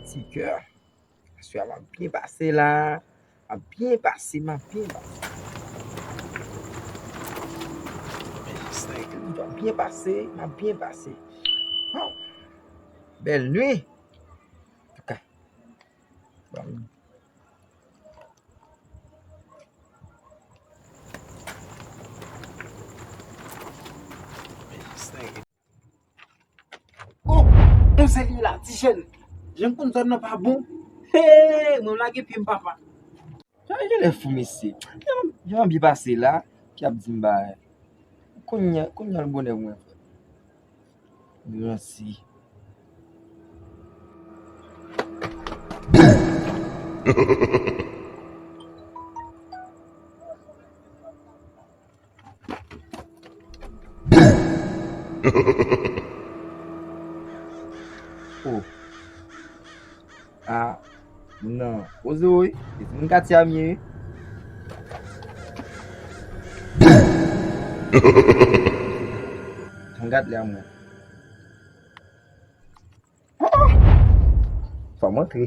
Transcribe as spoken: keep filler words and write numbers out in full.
Ti kè. Aswè a m ap byen pase la. M ap byen pase, m ap byen pase. M ap byen pase, m ap byen pase. Waw. Bèl nwi. Antouka. Bon. Oh, on se li la, ti jèn. Jan m konn zòn nan pa bon. Hey, mwen lage pye m papa. Sa genlè fou mesye. Jan, jan m byen pase la, ki ap di m bagay. Kounye a, kounye a l bonè pou mwen frè. Mèsi. Oh. Ah, non. Poze wi. E moun katye a m ye wi. Tangat li a mwen. Fò m antre.